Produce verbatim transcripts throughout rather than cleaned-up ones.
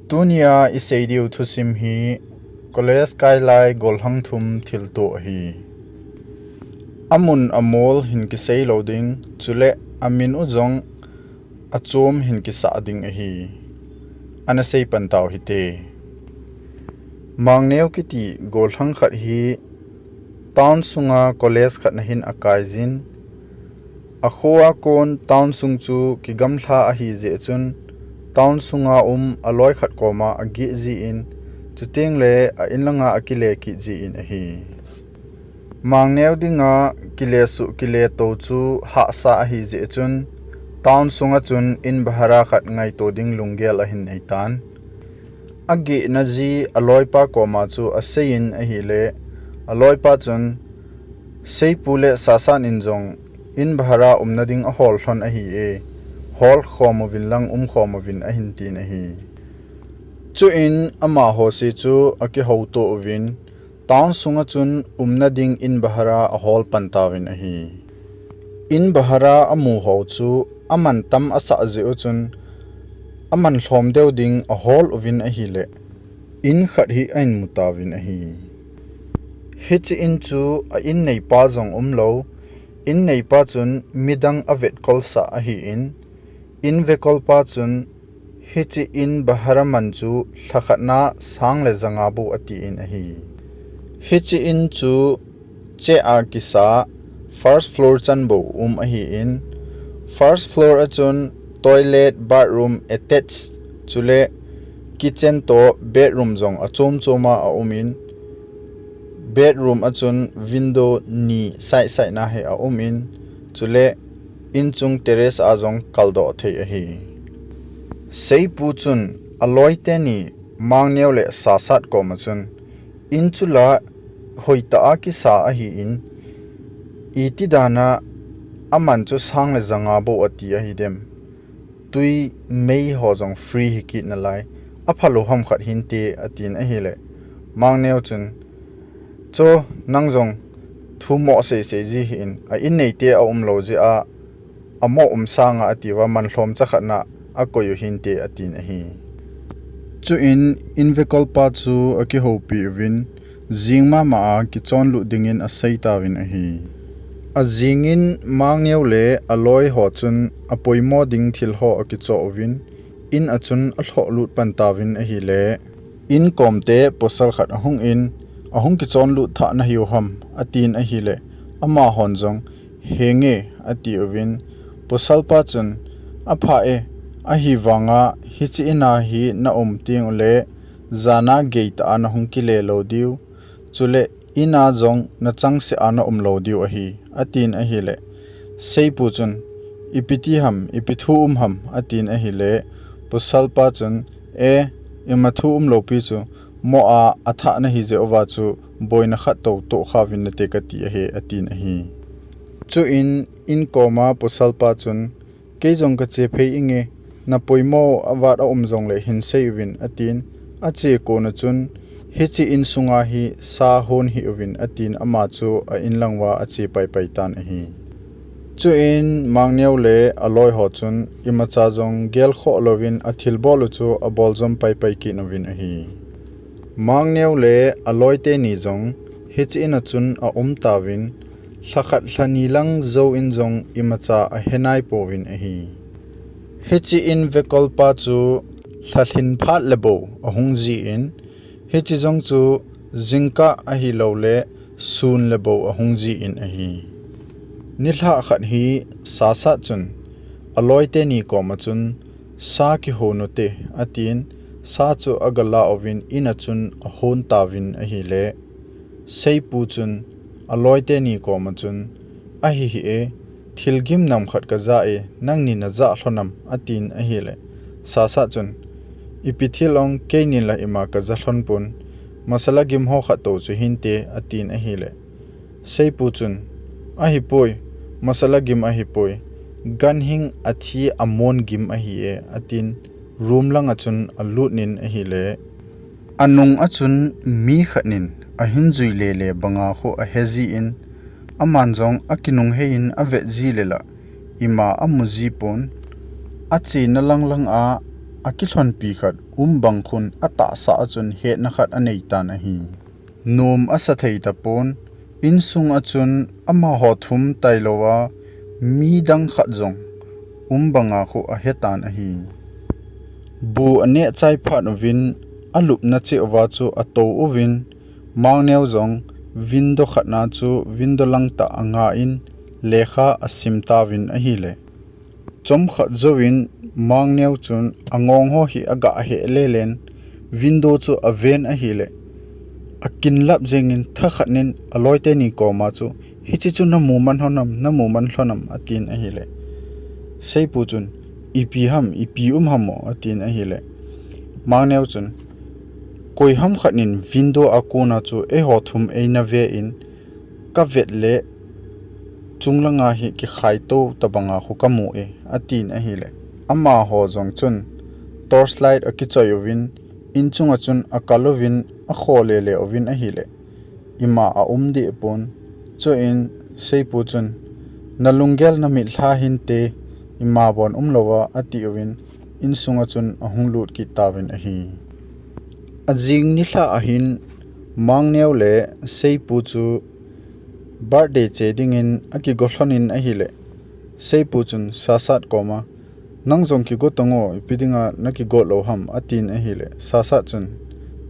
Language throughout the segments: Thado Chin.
Tunia isei diu thusim hi college kailai golhang thum thilto ahi. Amun amol hin kisei lou ding, chule amin u jong achom hin kisah ding ahi. Ana sei pan tau hite. Mangneo kiti golhang khat hi town sunga college khat na hin akaijin, akhoa kon town sung chu kigamlha ahi jeh chun, town sunga um aloi khat koma ageh jin, chutengle a inlanga akile kit jin ahi. Mangneo dinga kilesuh kileto chu hahsa ahi jeh chun, town sunga chun in bahara khat ngaito ding lunggel ahin neitan. Agehna ji aloipa koma chu aseiyin ahile, aloipa chun, Seipu le Sasan in jong in bahara umna ding ahol lhon ahi e, hol khom uvin lang um khom uvin ahin tin ahi. Chuin amaho se chu akihouto uvin, town sunga chun umna ding in bahara ahol pan tauvin ahi. In bahara amu ho chu aman tam asah jeh u chun, aman lhom deu ding ahol uvin ahile, in khat hi ahin mu tauvin ahi. Hiche in chu a in neipa jong umlou, in neipa chun midang avetkolsah ahin, in vekolpa chun hiche in bahara man chu lhakhatna sang le janga bou atin ahi. Hiche in chu cheh a kisa first floor chan bou um ahin, first floor a chun toilet, bathroom attached, chule kitchen toh bedroom jong achom choma aumin, bedroom a chun window ni side side na hi aumin, chule inchung terrace a jong kaldoh thei ahi. Seipu chun aloite ni Mangneo le Sasat koma chun, in chu la hoitah a kisa ahin, iti dana aman chu sang le janga bou ati ahidem? Tui mei ho jong free hikit nalai, aphalou ham khat hinte, atin ahile, Mangneo chun, Cho, nang jong thu mo seisei ji hih in, a in neite aumlou jeh a, amo um sanga atiuva man lhomcha khatna akoi u hinte, atin ahi. Chuin in vekolpa chu akihoupi uvin, jing mama a kichonlut dingin asei tauvin ahi. Ajingin Mangneo le aloi ho chun apoimo ding thil ho akichoh uvin, in a chun alhohlut pan tauvin ahile, in komte pasal khat ahungin, ahung kichonlut thah nahiu ham, atin ahile, amahon jong, Henge, atiuvin, pasalpa chun, Apha e, ahivanga hiche ina hi naum tengule, jana geitah a nahung kile lou diu, chule ina jong nachangseh a naum lou diu ahi, atin ahile, Seipu chun, Ipi ti ham, ipi thu um ham, atin ahile, pasalpa chun, E, ima thu umloupi chu, mo a athah nahi jeh uva chu, boina khat tou tohkhauvin nate kati ahi, atin ahi. Chuin in koma pasalpa chun, Kei jong kache phei inge, napoimo avat aum jongle hinsei uvin, atin, ache kona chun, Hiche insunga hi sa hon hih uvin, atin ama chu a inlanga ache paipai tan ahi. Chuin Mangneo le aloiho chun imacha jong gelkhoh louvin athilbol u chu aboljom paipai kit uvin ahi. Mangneo le aloite ni jong hiche ina chun aum tauvin, lhakhat lhani lang jouvin jong imacha ahenai pouvin ahi. Hiche in vekolpa chu lhalhin phat le bou ahung jin, hiche jong chu jingkah ahiloule sun le bou ahung jin ahi. Nilhah khat hi Sasat chun aloite ni koma chun, Sa kihon ute, atin, sa chu agala uvin ina chun ahon tauvin ahile, Seipu chun aloite ni koma chun, Ahi hih e, thil gimnam khat kaja e, nangni najah lhon am, atin ahile, Sasat chun, Ipi thil ong, keini la ima kaja lhon pon, masala gim ho khat tou chu hinte, atin ahile, Seipu chun, Ahipoi, masala gim ahipoi, ganhing athi amon gim ahi e, atin, room langa chun alut in ahile, anunga chun mi khat in ahin jui lele banga khu ahe jin, aman jong akinungheiyin avet ji le la, ima amu ji pon, achena lang langa akilhonpi khat um bang khun atahsa a chun hetna khat anei tan ahi. Nom asa thei tapon, insung a chun amaho thum tailou a midang khat jong um banga khu ahetan ahi. Bu aneh chai phat uvin, alupna cheh uva chu atou uvin, Mangneo jong window khatna chu window langtah anga in lekha asim tauvin ahile. Chomkhat jouvin Mangneo chun angong ho hi aga heh lelen, window chu aven ahile. Akinlap jengin thakhat nin aloite ni koma chu, "Hiche chu namu man lhon am, namu man lhon am?" atin ahile. Seipu chun, "Ipi ham, ipi um ham mo?" atin ahile. Mangneo chun, "Koi ham khat nin window a kona chu eiho thum eina ve in, kavet le chunglanga hi kikhai to tabanga khu kamu e," atin ahile. Amaho jong chun torchlight akichoi uvin, inchunga chun akal uvin, akho lele uvin ahile. Ima aum deh pon. Chuin Seipu chun, "Nalunggel namitha hinte, ima bon umlouva," ati uvin, insunga chun ahung lut kit tauvin ahi. Ajing nilhah ahin Mangneo le Seipu chu birthday che dingin akigo lhonin ahile. Seipu chun Sasat koma, "Nang jong kigo tan o, ipi dinga nakigo lou ham?" atin ahile. Sasat chun,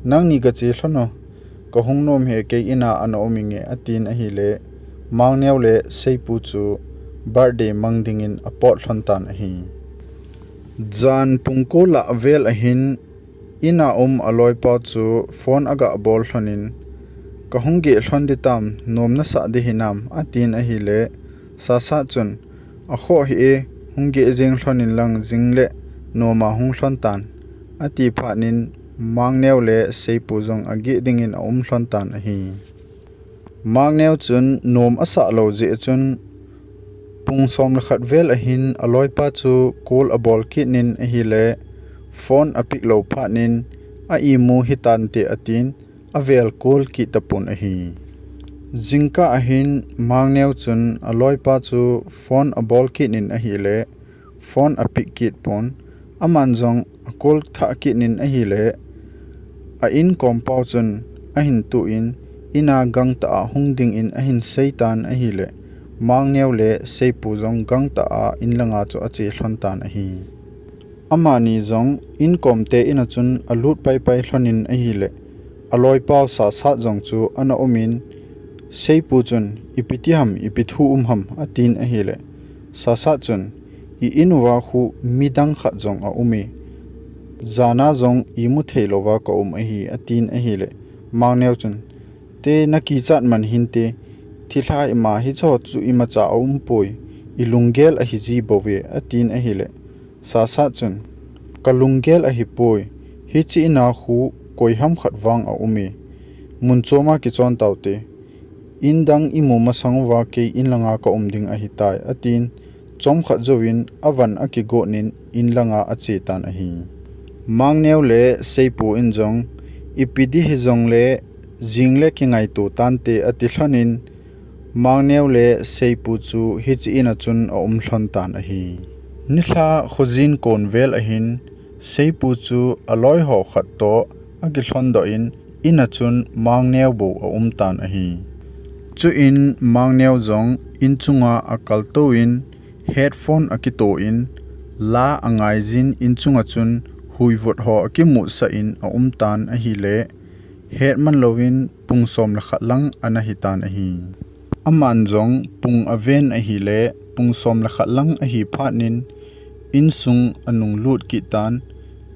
"Nangni gache lhon o, kahung nom hih e, kei ina ana um inge," atin ahile. Mangneo le Seipu chu birthday mang dingin apot lhon tan ahi. Jan pung ko lah vel ahin, ina um aloipa chu phone aga bol lhonin, "Kahung geh lhon ding tam, nom nasah ding hinam?" atin ahile, Sasat chun, "Akhoh hih e, hung geh jeng lhonin lang, jing le noma hung lhon tan," ati phat nin, Mangneo le Seipu jong ageh dingin aum lhon tan ahi. Mangneo chun nom asah lou jeh chun, pung som le khat vel ahin aloipa chu call abol kit nin ahile, phone apick lou phat nin, "A imu hitante," atin, avel call kit tapon ahi. Jingkah ahin Mangneo chun aloipa chu phone abol kit nin ahile, phone apick kit pon, aman jong acall thah kit nin ahile, a inkom pau chun ahin tuh in, ina gangtah a hung dingin ahin seitan ahile, Mangneo le Seipu jong gangtah a inlanga chu ache lhon tan ahi. Amani jong inkomte ina chun alut paipai lhonin ahile, aloipau Sasat jong chu ana umin, Seipu chun, "Ipi ti ham, ipi thu um ham?" atin ahile, Sasat chun, "I in uva khu midang khat jong aume, jana jong imu thei louva kaum ahi," atin ahile, Mangneo chun, "Te nakichat man hinte, thilha ima hicho chu imacha aumpoi, ilunggel ahiji bouve," atin ahile, Sasat chun, "Kalunggel ahipoi, hiche ina khu koiham khat vang aume, mun choma kichon taute, indang imu masang uva kei inlanga kaum ding ahitai," atin, chomkhat jouvin avan akigot nin inlanga ache tan ahi. Mangneo le Seipu in jong, "Ipi ding hijongle, jing le kingaito tante," ati lhonin, Mangneo le Seipu chu hiche ina chun aum lhon tan ahi. Nilhah khojin kon vel ahin, Seipu chu aloiho khat toh akilhondoh in, ina chun Mangneo bou aum tan ahi. Chuin Mangneo jong inchunga akaltou in, headphone akitoh in, la angaijin inchunga chun huivut ho akimutsah in aum tan ahile, hetman louvin pung som le khat lang ana hitan ahi. Aman jong pung aven ahile, pung som le khat lang ahi phat nin, insung anung lut kit tan,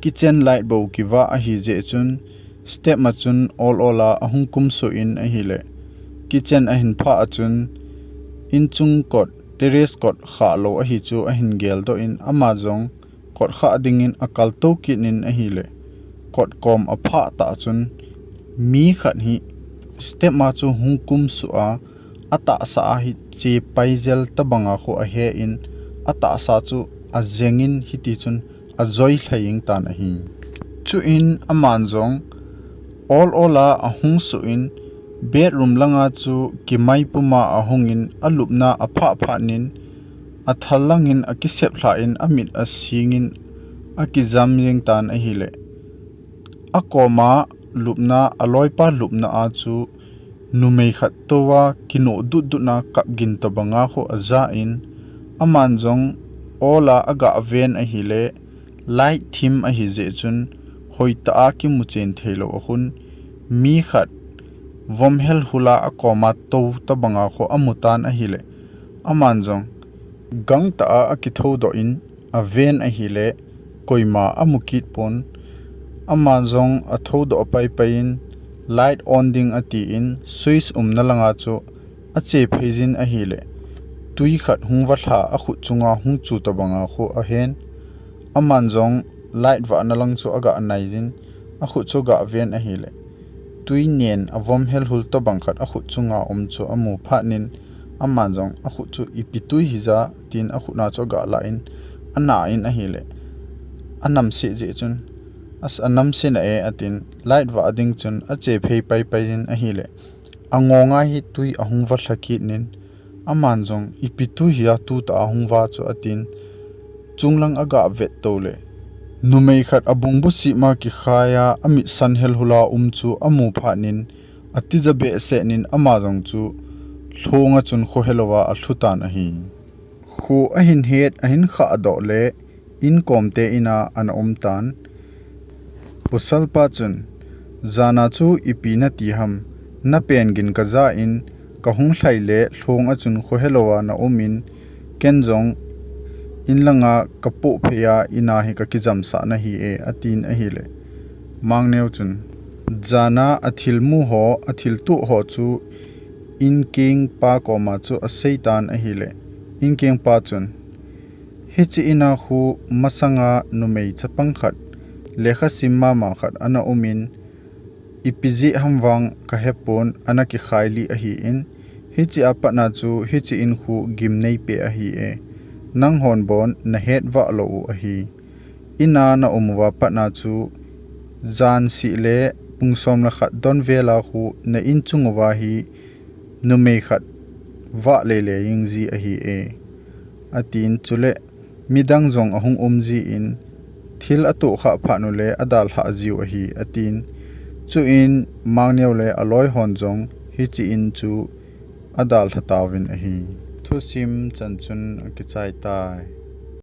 kitchen light bou kivah ahi jeh chun, step ma chun ol ol a ahung kumsuh in ahile, kitchen ahin phah a chun, inchung kot, terrace kot khah lou ahi chu ahin geldoh in, ama jong kot khah dingin akaltou kit nin ahile, kot kom aphah tah chun, mi khat hi step ma chu hung kumsuh a, atahsa a hi che paijel tabanga khu ahe in, atahsa chu ajengin hitichun ajoi lhai jeng tan ahi. Chuin aman jong ol ol a ahung suh in, bedroom langa chu kimai puma ahungin, alupna aphah phat nin, athal langin akiseplhah in, amit asingin, akijam jeng tan ahile, akoma lupna, aloipa lupna a chu numei khat touva kinoh dutdutna kap gin tobanga khu aja in, aman jong ola aga ven ahile, light thim ahi jeh chun hoitah a kimuchen theilou a khun, mi khat vom helhul a akoma tou tobanga khu amutan ahile, aman jong gangtah a akithoudoh in aven ahile, koima amu kit pon. Ama jong athoudoh paipai in, light on ding atin, switch umna langa chu ache phei jin ahile, twi khat hung valha akhut chunga hung chu tobanga khu ahen. Aman jong light vahna lang chu aga nai jin, akhut chu aga ven ahile, twi nen avom helhul tobang khat akhut chunga um chu amu phat in, aman jong akhut chu ipi twi hija tin akhut na chu aga lah in, ana in ahile, anamse jeh chun, as anamse na e atin, light vah ding chun ache phei paipai jin ahile, angonga hi twi ahung valha kit in, aman jong ipi twi hia tutah a hung va chu atin, chunglang aga vet toule, numei khat abungbu sima kikhai a amitsan helhul a um chu amu phat in, atija behseh in ama jong chu lhonga chun khohelouva alhutan ahi. Kho ahin het, ahin khahdoh le, inkomte ina ana umtan. Pasalpa chun, jana chu ipi nati ham, napen gin kaja in, kahung lhai le lhonga chun khohelouva na um in, ken jong inlanga kapoh phei a ina hi kakijamsah nahi e, atin ahile, Mangneo chun, jana athilmu ho, athiltuh ho chu inkengpa koma chu aseitan ahile, inkengpa chun, hiche ina khu masanga numei chapang khat, lekhasim mama khat ana um in, ipi jeh ham vang kahepon, ana kikhai lih ahin, hiche a patna chu hiche in khu gimnei peh ahi e, nanghon bon nahet vah lou u ahi. Ina na um uva patna chu jan seh le pung som le khat don vela khu na inchung uva hi numei khat vah leile jing ji ahi e, atin, chule midang jong ahung um jin, thil atohkhah phat ule adalhah jiu ahi, atin. Chuin Mangneo le aloi hon jong hiche in chu adalha tauvin ahi. Thusim chan chun akichai tai.